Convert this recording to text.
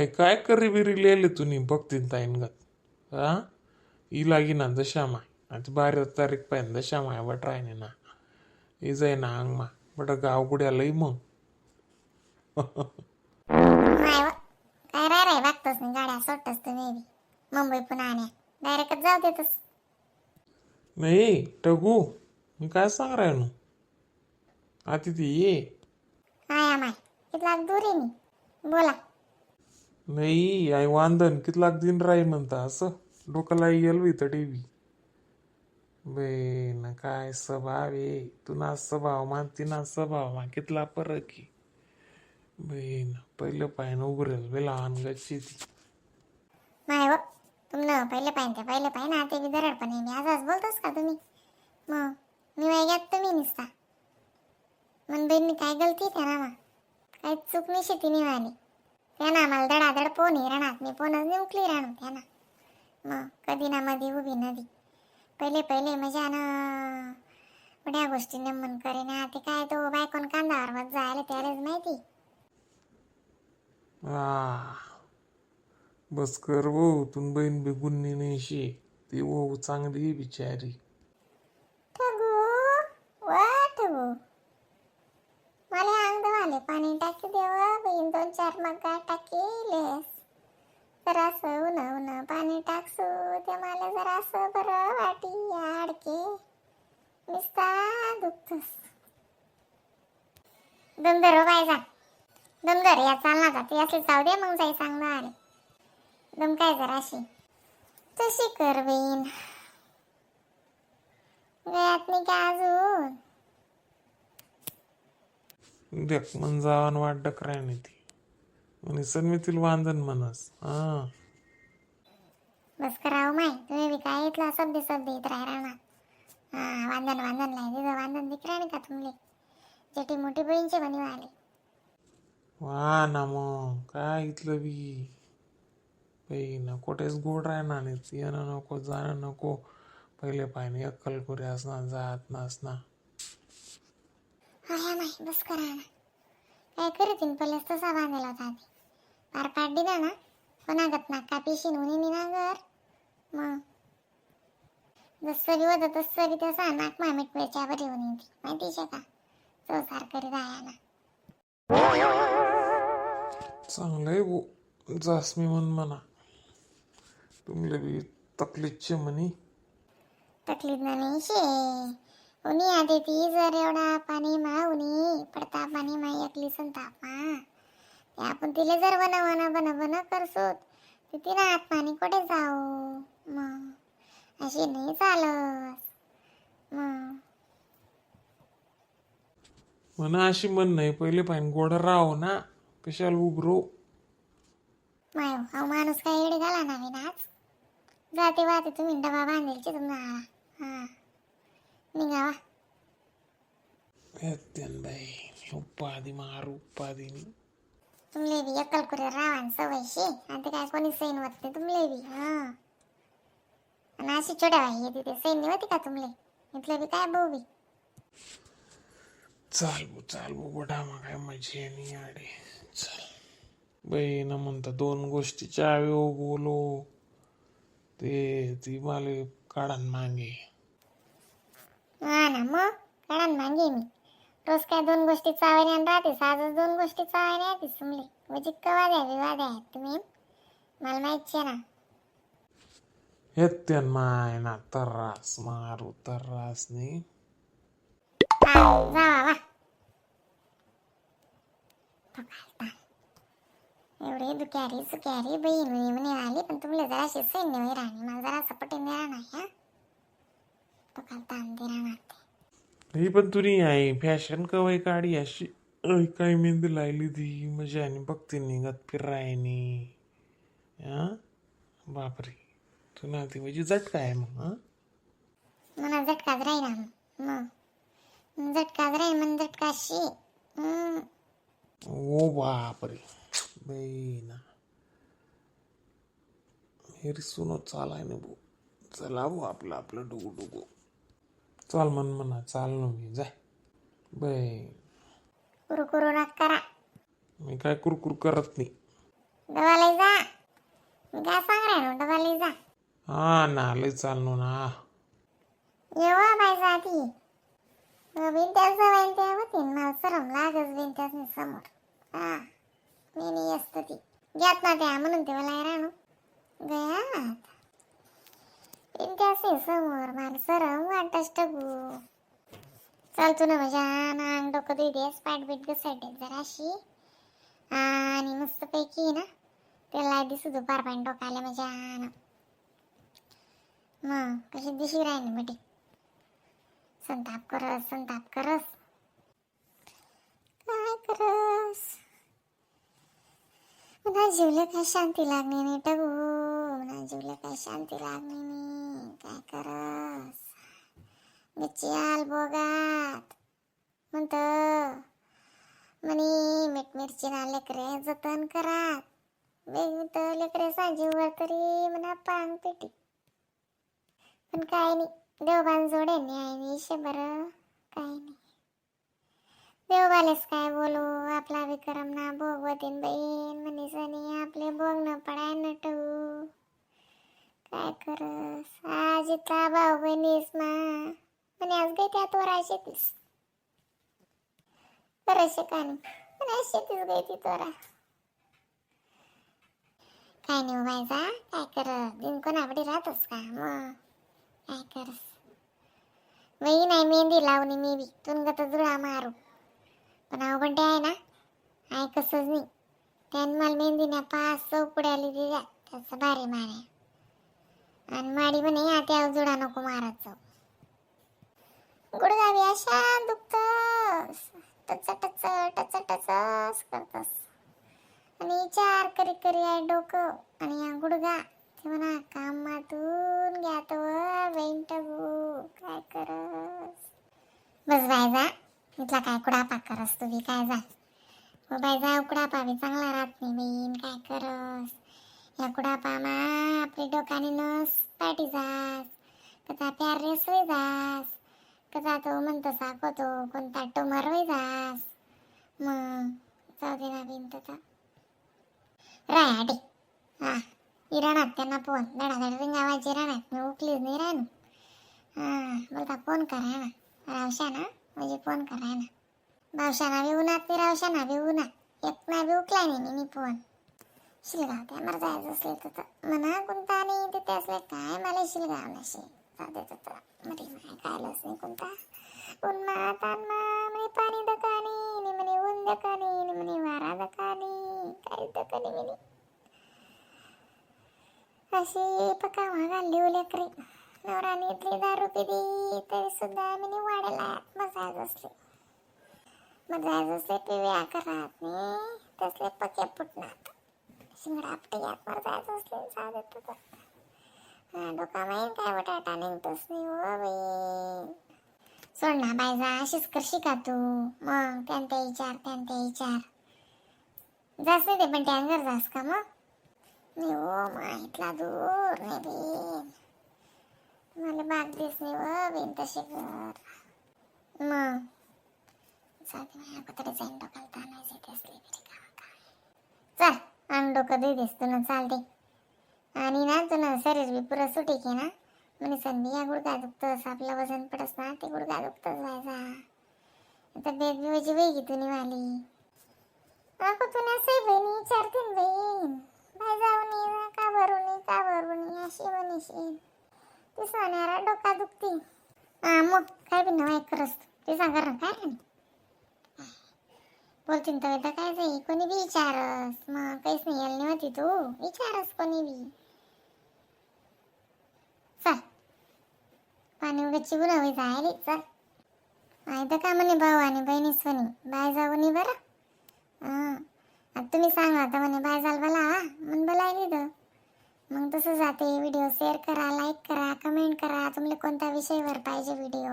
आई काय करी बिरी लिहिले तुम्ही बघतीन ताईन गत. हा ई लागी ना दशा माय आता 12 तारीख पाहिजे दशा माय बट राहिने ना ई जाय ना अंगमा बट गाव गुड्या लई मग. माय व काय राय राय वागतोस नाही, गाड्या सोडतस तुम्ही बी मुंबई पुन्हा आण्या डायरेक्टच जाऊ देतस. नाही टगू, मी काय सांग राहिलो, आता ती ये. आया माय, कितला दूर आहे मी, बोला. नाही आई, वांदन कितलाक दिन राही म्हणता, असं डोक्याला येल इथं टीव्ही बे ना. काय स्वभाव आहे तुना, स्वभाव मा तिना स्वभाव मा कितला फरक आहे बे ना. पहिलं पाहिजे उभरेल बे लहान गच्ची ती. माय व, तुमनं पहिले पाहिजे ते पहिले पाहिजे ना, ते बी दरड पण आहे. मी असंच बोलतोस का तुम्ही? मग मी वैग्यात तुम्ही निसता मन बहिणी, काय गलती त्या ना, काय चूक नाही शेती निघाली त्या ना. मला दडादड पोन हे राहणार, मी पोनच नाही उकली राहणार त्या ना. मग कधी ना मधी उभी नदी पहिले पहिले मजा ना मोठ्या गोष्टीने मन करे ना. ते काय तो बायकोन कांदावर मग जायला त्यालाच माहिती. आ बस कर वो, तुन बहीण बी गुन्नी नाही शे ती, वो चांगली आहे बिचारी. ठगू वा ठगू, मला अंग धुवाले पाणी टाकी देव बहीण, दोन चार मग्गा टाकीलेस. जरासं उन उन पाणी टाकसू ते मला जरासं बरं वाटी, आडके निस्ता दुखतस. दमदर हो बाय, जा दमदर या चालना जा. ती असली जाऊ दे, मग जाई सांग आले दम काय जराशी तशी कर बहीण. गयात नाही का अजून? देख मन जावान वाट डकराय नाही ती म्हणे सन्मितील वांदन म्हणस हा. बस करावं माय, तुम्ही बी काय इथला सभ्य सभ्य इथं राय राहणार. हा वांदन वांदन लाय तिथं वांदन दिख नाही का तुमले? जेठी मोठी बहीणचे म्हणे आले. वा ना, मग काय इथलं बी बाई ना कुठेच गोड राहणार नाही, येणं नको जाणं नको. पहिले पाहिजे अक्कल कुरे असणार जात नसणार. हा माय, बस करा ना. काय करतीन, पहिलेच तसा बांधेला होता आधी पार पाड दिला ना कोणागत ना का पिशीन उनी ना घर. मग जसं बी होतं तसं बी तसा नाक मा मीठ मिरच्या बरी होऊन ती माहिती शे का संसार करीत आया ना. चांगलं आहे भो जास्मी म्हण म्हणा, तुमले बी तकलीफचे म्हणे. तकलीफ ना नाही शे, उनी आधी ती जर एवढा पाणी मा उनी पडता पाणी मा एकली संताप मा ते आपण तिले जर बन बन बन बन करसोत ते तिला आत पाणी कुठे जाऊ? मग अशी नाही चालत मग. म्हणा अशी म्हण नाही, पहिले पाहिजे गोड राहो ना, कशाला उभरो. माय अहो, माणूस काय येडे झाला ना आज जाते वाते. तुम्ही डबा बांधेलचे तुम्हाला, हा निघावा. येत्यान बाई उपाधी मारू उपाधीनी. तुमले बी अक्कल कुरे रावान सवय शे आणि ते काय कोणी सैन होत नाही तुमले बी. हा आणि अशी छोट्या बाई येते ते सैन नाही होती का तुमले? इथलं बी काय भाऊ बी. चाल बो चाल बो बडा, मग काय मजा नाही आडे. चल बाई ना म्हणता दोन गोष्टी चावे हो बोलो ते ती मला काढान मागे. हा ना, मग काढा ना मागे. मी रोज काय दोन गोष्टी चावण्या राहते, आजच दोन गोष्टी चावण्या येते तुमले. म्हणजे कवा द्या विवा द्या तुम्ही मला माहिती आहे ना. येत्यान माय ना तर्रास मारू तर्रास नाही. हा जावा वा. एवढे दुक्यारी सुक्यारी बहीण म्हणे म्हणे आली, पण तुमले जराशी सैन्य होई राहणे, मला जरा पटेन राहणार हा तो काल ताण दे राहणार ते. ही पण तुरी आहे फॅशन कवाय काढी अशी ऐ, काय मेहंदी लायली ती मजा आणि बघते निघत फिरायनी. हा बापरे, तू ना ती म्हणजे झटका आहे मग हा. मला झटकाच राहीना मग मग झटकाच राहील मन झटकाशी हम्म. ओ बापरे बाई ना, मेरी सुनो चालाय ना भाऊ, चला भाऊ आपलं आपलं डुगू डुगू चाल मन म्हणा चाल ना मी जाय बाई. कुरकुरू नका करा. मी काय कुरकुर करत नाही. दवा लई जा. मी काय सांग राहिलो, डबा लई जा. हा ना, लय चाललो ना. येवा बाय जा ती बिन त्याच वाईन त्या होती, मला सरम लागच बिन त्याच समोर. हा, मी नाही असत ती घेत ना त्या, म्हणून ते मला राहणं गयात बिन त्याच समोर मला सरम वाटस टगू. चल तू ना माझ्या अंग डोकं धुई देस, पाठ बीट घसरते जराशी आणि मस्तपैकी ना त्याला दिसू दुपार पाणी डोकायला माझ्या. मग कशी दिशी राहील बेटी. संताप करस, संताप करस, काय करस? मला जीवला काय शांती लागली नाही टगू, मला जीवला काय शांती लागली नाही. काय करस? मिरची आल बोगात म्हणत म्हणे, मीठ मिरची ना लेकरे जतन करात बेग लेकरे सांजीवर तरी म्हणा पांग पेटी. पण काय नाही, देवबान जोडे न्याय नाही बरं, काय नाही. देवबालेस काय बोलू? आपला विक्रम ना भोगवतीन बहीण म्हणे सनी आपले भोग न पडाय नटू. काय करस? आज इथला भाऊ बहिणीस मा म्हणे आज गई त्या तोरा शेतीस बरं शेकानी म्हणे शेतीस गई ती तोरा. काय नाही बायजा, काय कर? दिन कोणापडी राहतोस का मग? काय करस बाई? नाही मेहंदी लावणी मी बी तुनगत जुळा मारू, पण अहो बड्डे आहे ना, आहे कसंच नाही. त्यानं मला मेहंदीने पाच चौकड्या आली दिल्या, त्याचा भारी मारे आणि माडी म्हणे आता जुडा नको मारत जाऊ, गुडगावी अशा दुखतस, टच टच टच टच करतस आणि चार करी करी आहे डोकं आणि या गुडघा ते म्हणा कामातून घ्या तो बहीण टगू. काय करस? बस बाय जा, इथला काय कुडापा करस तू बी? काय जा हो बाय जा, उकडापा बी चांगला राहत नाही बहीण. काय करस? या कुडापा मा आपली डोकाने नस पाठी जास, कचा प्यार रेस होई जास, कचा तो म्हणतो साखवतो कोणता टोमर होई जास. मग जाऊ दे ना बिन तसा राय आटे. हा इराणात त्यांना फोन धडाधड रिंगावायचे राहणार, मी उकलीच नाही राहणू. हा बोलता फोन करा ना रावशा ना, म्हणजे फोन करा ना बावशाना बी उन्हात नाही, रावशाना बी उन्हात एक ना बी उकलाय नाही मी फोन. शिलगाव त्या मला जायचं असले तर म्हणा कोणता नाही तिथे असले काय मला शिलगाव नशे जाऊ दे तर मरे माय कायलाच नाही कोणता. उन्मा तान्मा म्हणे पाणी दकानी नि म्हणे ऊन दकानी नि म्हणे वारा दकानी काय दकानी म्हणे अशी पका घालली लेकरी. नवराने इथली दारू पिली तरी सुद्धा मी वाड्याला मजायच असले, मजायच असले पिव्या करत नाही तसले पके फुटणार शिंगडा आपटे यात मर जायचं असले जाऊ देत तर. हा डोका माहीन काय बटाटा निघतोच नाही हो बाई. सोड ना बायजा, अशीच करशी का तू? मग त्यांचा विचार, त्यांचा विचार जास नाही ते, पण टँगर जास का मग? नाही हो मा, इथला दूर नाही बीन मला बाग दिस नाही व बीन तशी कर. मग जाते माझ्या कुत्रे जाईन डोक्याला ताणायचे ते असले तरी का काय. चल अंग डोकं धुई देस तुला चालते आणि ना तुला शरीर बी पुरं सुटी के ना म्हणे संधी या गुडघा दुखतोस, आपलं वजन पडस ना ते गुडघा दुखतोस व्हायचा. तब्येत बी वजी वेगी तुनी वाली. अगं तुला सई बहिणी विचारतीन बहीण बाय जाऊन का भरूनी का भरूनी अशी म्हणशील ती सोन्यारा डोका दुखती. हा मग काय बी नवाय करस ते सांग ना काय रे बोलतीन तर तर काय जाई कोणी बी विचारस मग काहीच नाही यायला नाही होती तू विचारस कोणी बी. चल पाणी उगत चिबून हवी जायली. चल आहे तर का म्हणे भाऊ आणि बहिणी सोनी बाय जाऊ बरं. हां आता तुम्ही सांगा आता म्हणे बाय जाल बला म्हणून बोलायली तर मग तसं जाते. व्हिडिओ शेअर करा, लाईक करा, कमेंट करा. तुम्हाला कोणत्या विषयावर पाहिजे व्हिडिओ?